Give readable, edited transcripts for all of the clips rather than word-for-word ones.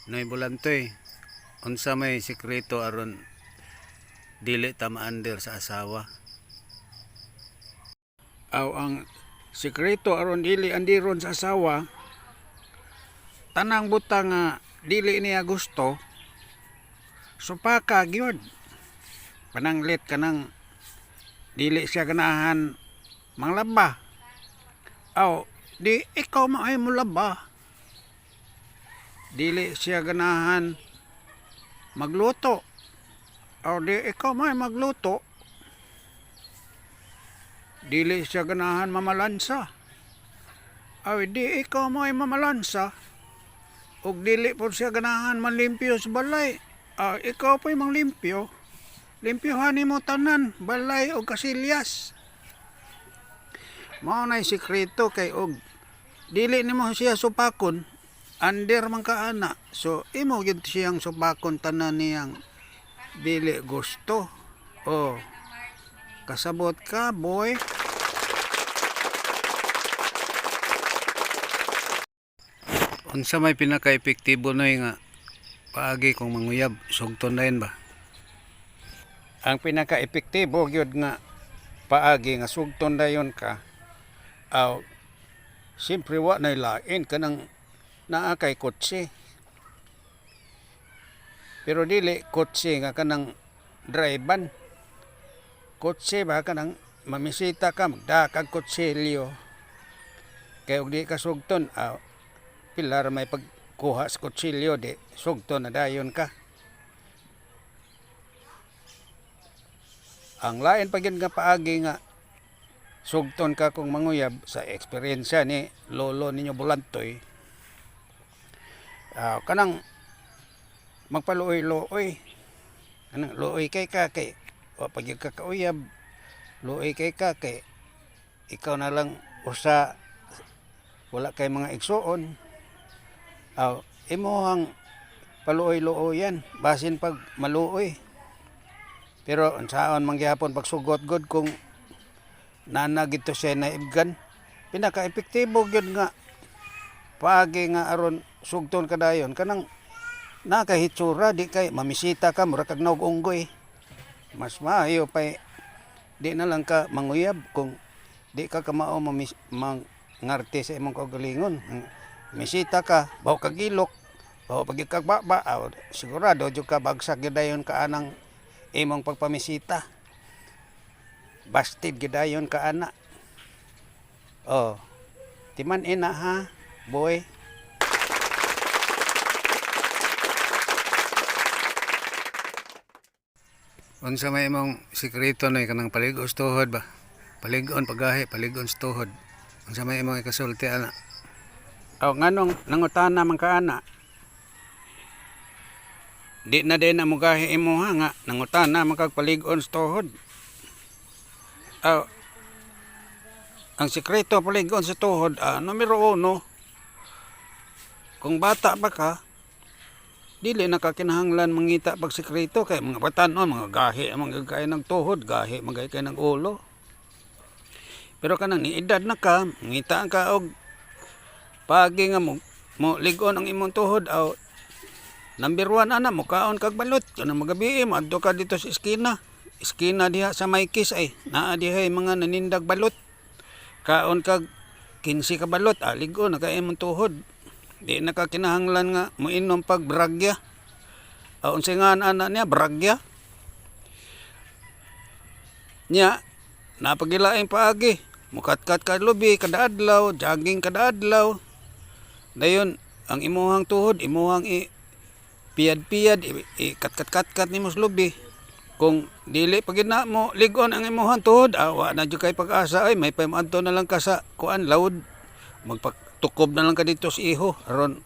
Noy Bulantoy, unsa may sikreto aron dili ta maander sa asawa? Aw, ang sikreto aron dili anderon sa asawa, tanang butang nga dili niya gusto, supaka gyud. Pananglit kanang dili siya ganahan manglaba. Aw, di ikaw maay molaba. Dili siya ganahan magluto. Aw, di ikaw may magluto. Dili siya ganahan mamalansa. Aw, di ikaw may mamalansa. Ug dili po siya ganahan manlimpyo sa balay. Aw, ikaw po'y manglimpyo. Limpyohan nimo tanan, balay o kasilyas. Mao na'y sikreto kay og dili nimo siya supakon, under man ka ana. So imo gyud siyang supakon tanan niyang dili gusto. Oh. Kasabot ka, boy. Unsa may pinaka-epektibo, Noy, nga paagi kung manguyab, sugton dayon ba? Ang pinaka-epektibo gyud nga paagi nga sugton dayon ka, aw, siyempre wa nay lain, kanang naa kay kotse. Pero dili kotse nga kanang drive-an. Kotse ba, kanang mamisita ka, magdala kag kutsilyo. Kay og di ka sugton, aw, pila ra may pagkuha sa kutsilyo, di sugton na dayon ka. Ang lain pa gyud nga paagi nga sugton ka kung manguyab, sa eksperyensya ni lolo ninyo Bulantoy, kanang magpaluoy-luoy. Kanang luoy kay ka kay wa pa gyud ka kauyab, luoy kay ka kay ikaw na lang usa, wala kay mga igsuon. Aw, imuhang paluoy-luoyan basin pag maluoy. Pero unsaon man gihapon pagsugot gud kung nana gito siya naibgan? Pinaka-epektibo gyud nga paagi nga aron sugton ka dayon, kanang nakahitsura, di kay mamisita ka mura kag naog unggoy. Mas maayo pa di na lang ka manguyab kung di ka kamao mangarte sa imong kaugalingon. Misita ka, baho kag ilok, baho pag kag baba, aw, sigurado jud ka bagsak gyud dayon ka anang imong pagpamisita. Busted gyud dayon ka ana. Oh, timan ina ha, boy. Unsa may imong sikreto na kanang palig-on sa tuhod ba? Palig-on pagahi, palig-on sa tuhod. Unsa may imong ikasulti ana? Aw, nganong nangutana man ka ana? Di na din na mugahi imo ha nga nangutana man kag palig-on sa tuhod. Aw, ang sikreto palig-on sa tuhod, numero uno, kung bata pa ka, dili na ka kinahanglan mangita pag sikreto kay mga batanon, mga gahi ang mga kay ng tuhod, gahi mga kay ng ulo. Pero kanang ni edad na ka, mangita ka og paagi nga mo lig-on ang imong tuhod, aw, number one ana, mukaon kag balot. Kanang magabi, moadto ka dito sa eskina. Eskina diha sa Maykis ay naa diha mga nanindag balot. Kaon kag 15 ka balot, lig-on na kay imong tuhod. Di na ka kinahanglan nga moinom pag bragya. Aw, unsay nga ana niya bragya? Nya, napagilaing paagi. Mukatkat ka lubi kada adlaw, jogging kada adlaw. Dayon ang imuhang tuhod, imuhang i piyad-piyad, i katkat-katkat nimo sa lubi. Kung dili pa gid na mo lig-on ang imuhang tuhod, wa na jud kay pag-asa ay may pamadto na lang ka sa kuan lawod. Magpatukob na lang ka dito sa iho aron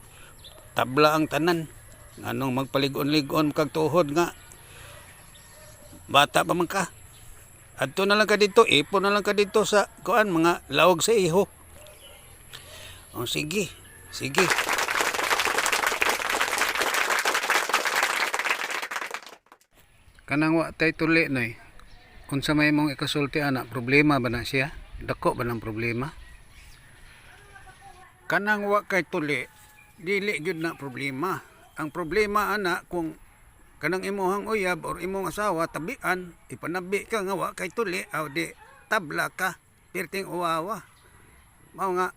tabla ang tanan. Nganong magpalig-on-lig-on kag tuhod nga bata pa man ka? Adto na lang ka dito, ipon na lang ka dito sa kuan, mga lawog sa iho. O sige, sige. Kanang wa tay tuli, Noy. Unsa may imong ikasulti ana, problema ba na siya? Dako ba ng problema? Kanang wa kay tuli, dili gyud na problema. Ang problema ana kung kanang imuhang uyab or imong asawa tabian, ipanabi ka nga wa kay tuli, aw di tabla ka, pirting uwawa. Mao nga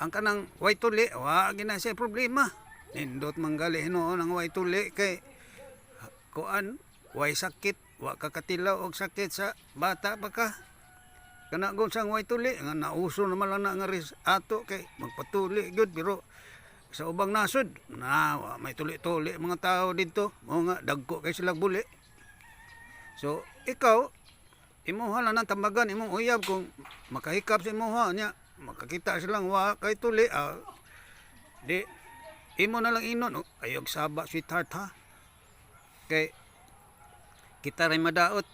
ang kanang way tuli, wa gina siya problema. Nindot manggali hinuon ang way tuli kay kuan, way sakit, wa ka katilaw og sakit sa bata pa ka. Kana gun sang way tuli nga nauso naman lang na nga ris ato kay magpatuli gyud, pero sa ubang nasod na wa may tuli-tuli mga tao didto, mao nga dagko kay sila buli. So ikaw, imuha lang ng tambagan imong uyab kung makahikap sa imuha niya, makakita silang wa kay tuli, di imo na lang inon, "Oh, ayog saba, sweetheart, ha, kay kita ray madaot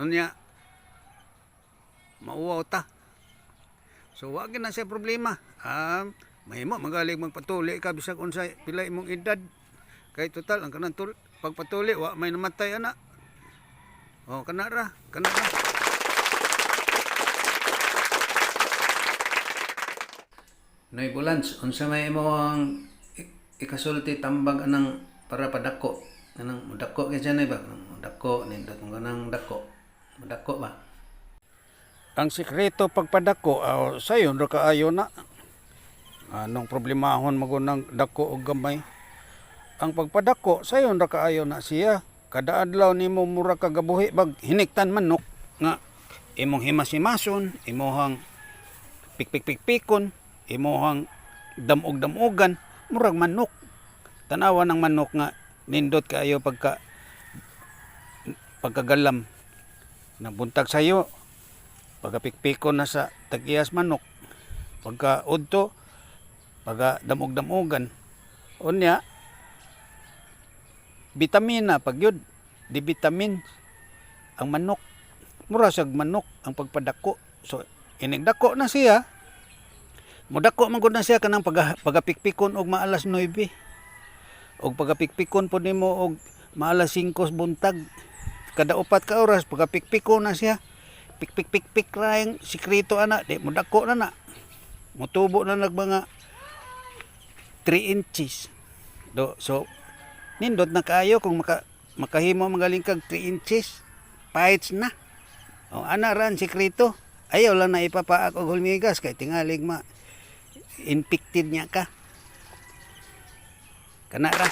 unya mauwaw ta." So wa gyud na siya problema. Mahimo magaling magpatuli ka bisag unsay pila imong edad kay total ang kanang pagpatuli wa may namatay ana. Oh, kana ra, kana ra. Noy Bulans, unsa may imong ikasulti tambag anang para padako? Anang mudako kay siya ba? Mudako nindot mo kanang dako. Mudako ba? Ang sikreto pagpadako, aw, sayon ra kaayo na. Anong problemahon magunang dako og gamay? Ang pagpadako, sayon ra kaayo na siya. Kada adlaw nimo mura ka gabuhi bag hiniktan manok nga imong himas-himason, imuhang pikpikpikpikon, imuhang damog-damogan, murag manok. Tanawa ng manok nga nindot kaayo pagkagalam. Nabuntag sayo, pagkapikpikon na sa tagiyas manok, pagka udto, pagka damog-damogan. Unya, bitamina pag yun, di vitamin ang manok. Mura siyag manok ang pagpadako. So, inig dako na siya, mudako man gud na siya kanang pagapikpikon og maalas 9. Og pagapikpikon po nimo og maalas 5 buntag. Kada 4 ka oras pagapikpikon na siya. Pikpik pikpik ra yung sikreto ana, di mudako na na. Mutubo na nag mga 3 inches. Do, so nindot na kaayo kung makahimo magaling kag 3 inches. Paits na. O ana ra ang sikreto. Ayaw lang na ipapaak og hulmigas kay tingalig ma infected niya ka. Kana ra.